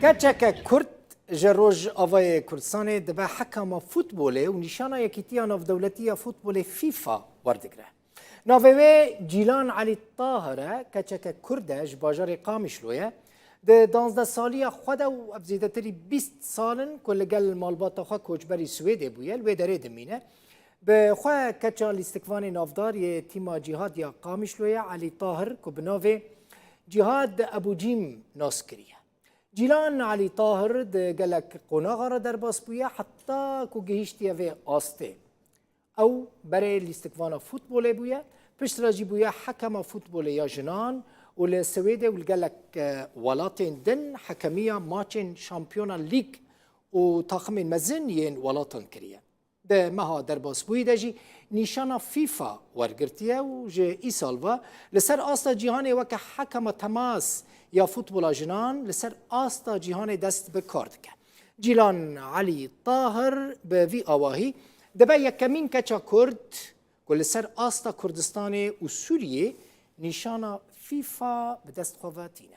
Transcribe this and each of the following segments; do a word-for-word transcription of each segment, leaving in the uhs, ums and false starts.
Keçeke Kurd ji Rojavayê Kurdistanê dibe hekama futbolê û nîşana Yekîtiya Navdewletî ya Futbolê FIFA werdigre. Navê wê Cîlan Elî Tahir e, keçeke Kurd e, ji bajarê Qamişlo ye. Di danzdeh saliya xwe de û ev zêdetirî bîst sal in ku li gel malbata xwe koçberî Swêdê bûye, li wê derê dimîne. Bi xwe keça lîstikvanê navdar yê tîma Cîhad ya Qamişlo ye, Elî Tahir, ku bi navê Cîhad Ebûcîm nas kiriye. Cîlan Elî Tahir di gelek qonaxa re derbas bûye, heta ku gihîştiye vê astê. Ew berê lîstikvana futbolê bûye, piştre jî bûye hekema futbolê ya jinan û li Swêdê û li gelek, e, welatên din hekemiya maçên Şampiyona Lîg û taximên mezin yên welatan kiriye. Di meha derbasbûyî de jî nîşana FIFA wergirtiye û ji îsal ve li ser asta cîhanê weke hekema temas ya futbola jinan li ser asta cîhanê dest bi kar dike. Cîlan Elî Tahir bi vî awahî dibe yekemîn keça Kurd ku li ser asta Kurdistanê û Sûriyê nîşana FIFA bi dest xwe ve tîne.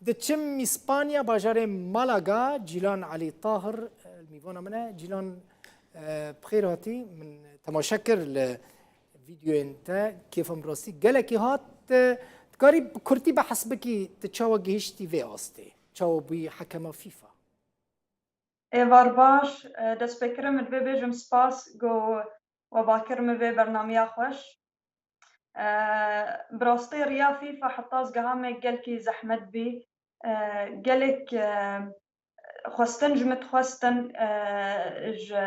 Diçim Îspanya, bajarê Malaga, Cîlan Elî Tahir, e, mîvana min e. Cîlan, e, bi xêr hatî. Min temaşe kir li vîdeoyên te, kêfa min rastî gelekî hat. E, dikarî bi kurtî behs bikî, tu çawa gihiştî vê astê? Çawa bûyî hekema FIFA? Êvar baş, e, destpêkirin min divê bêjim spas ku we bakir min vê bernameya xweş. E, bi rastî riya FIFA heta ez giha me gelkî zehmet bî. E, gelek, e, xwestin ji min dixwestin, e, ji,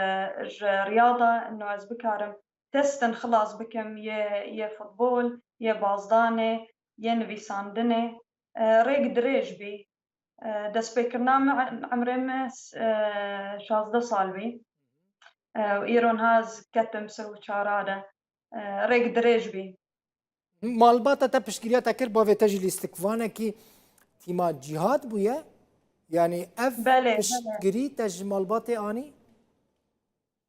ji riyada ino ez bikarim testin xilas bikim yê, yê futbol, yê bazdanê, yê nivîsandinê. E, rêk dirêj bî. E, destpêkirina min, emrê min, e, şazdeh sal bî. E, û îro niha ez ketim sih û çara de. E, rêk dirêj bî. Malbata te piştgiriya te kir, bavê te jî lîstikvanekî tîma Cîhad bûye. Yanî ev Belê, belê. piştgirî te ji malbatê anî?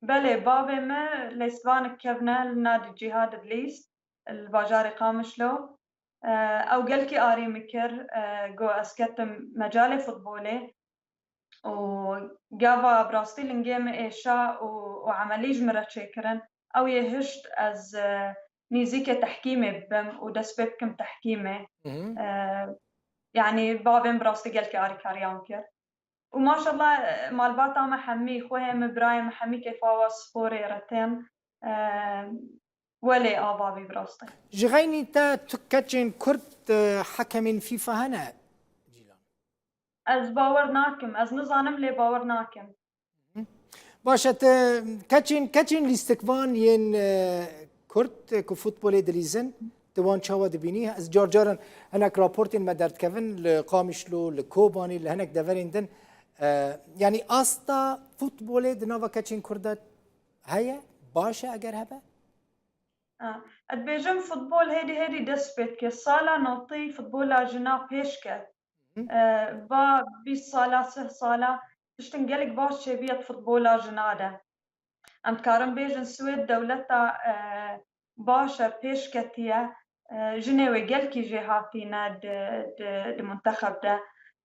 Belê, bavê me lîstvanek kevne li Nadî Cîhad id lîst, li bajarê Qamişlo. E, ew gelkî arî min kir, e, got ez ketim mecalê futbolê û gava bi rastî lingê min êşa û, û emelî ji min re çêkirin. Ew yê hişt ez, e, nîzîkê tehkîmê bibim û dest pê bikim tehkîmê. Hı hı. E, yanî bavê min bi rastî gelkî arîkariya min kir. Û maşallah, e, malbata me hemî, xwehê me, birayê me hemî kêfa wa sporê re tên. E, welê ava bî bi rastî. Ji xeynî te tu keçên Kurd, e, hekemên FIFA hene, Cîlan? Ez bawer nakim. Ez nizanim lê bawer nakim. Baş e, tu keçên, keçên lîstikvan yên, e, Kurd, e, ku futbolê dilîzin, tu wan çawa dibînî? Ez car caran hinek raportên me derdikevin li Qamişlo, li Kobanê, li hinek deverên din. E, yanî asta futbolê di nava keçên Kurd de heye? Baş e eger hebe? Ha, ez dibêjim futbol hêdî hêdî dest pê dike. Sala notî futbola jina pêş ket. Hı. E, va bîst sala, sih sala tiştin gelek baş çêbûye di futbola jina de. Em dikarin bêjin Swêd dewleta, e, baş e, pêş ketiye. E, jinê wê gelkî jê hatîne di, di, di muntexeb de.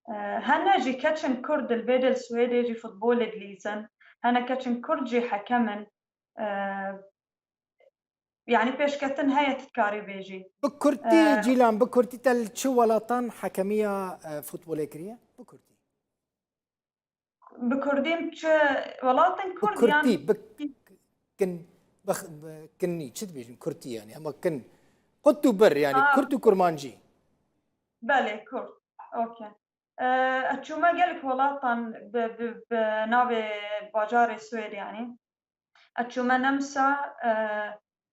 E, hene jî keçin Kurd li vê de li Swêdê jî futbolê dilîzin. Hene keçin Kurd jî hekem in. E, yanî pêşketin heye, tu dikarî bêjî. Bi kurtî, E, Cîlan, bi kurtî te li çi welatan hekemiya, e, futbolê kiriye? Bi kurtî. Bi kurdî çi welatên Bi Kurd yan kurtî, bi kin, bi, bi kinnî, çi dibêjin? Kurtî yanî, ama kin. Qut û bir, yanî Ha. Kurd û Kurmancî. Belê, Kurd. Okey. E, ez çûme gelek welatan bi, bi, bi navê bajarê Swêd yanî. Ez çûme Nemsa, e,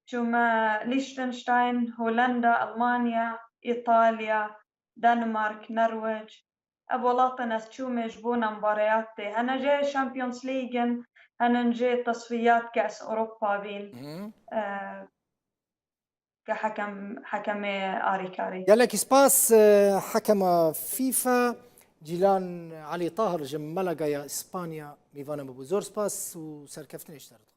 çûme Liechtenstein, Hollanda, Almanya, Îtalya, Danimark, Norwêc. Ev welatên ez çûme ji bo nembareyat tê. Hene jê Champions League in, hene jê tesfiyat ke ez Ewropa bîn. Hı. E, ke hekem, hekemê arîkarî. Gelekî spas, e, hekema FIFA, Cîlan Elî Tahir ji Malaga ya Îspanya mîvana me bû. Zor spas û serkeftinê ji te re dixwazim.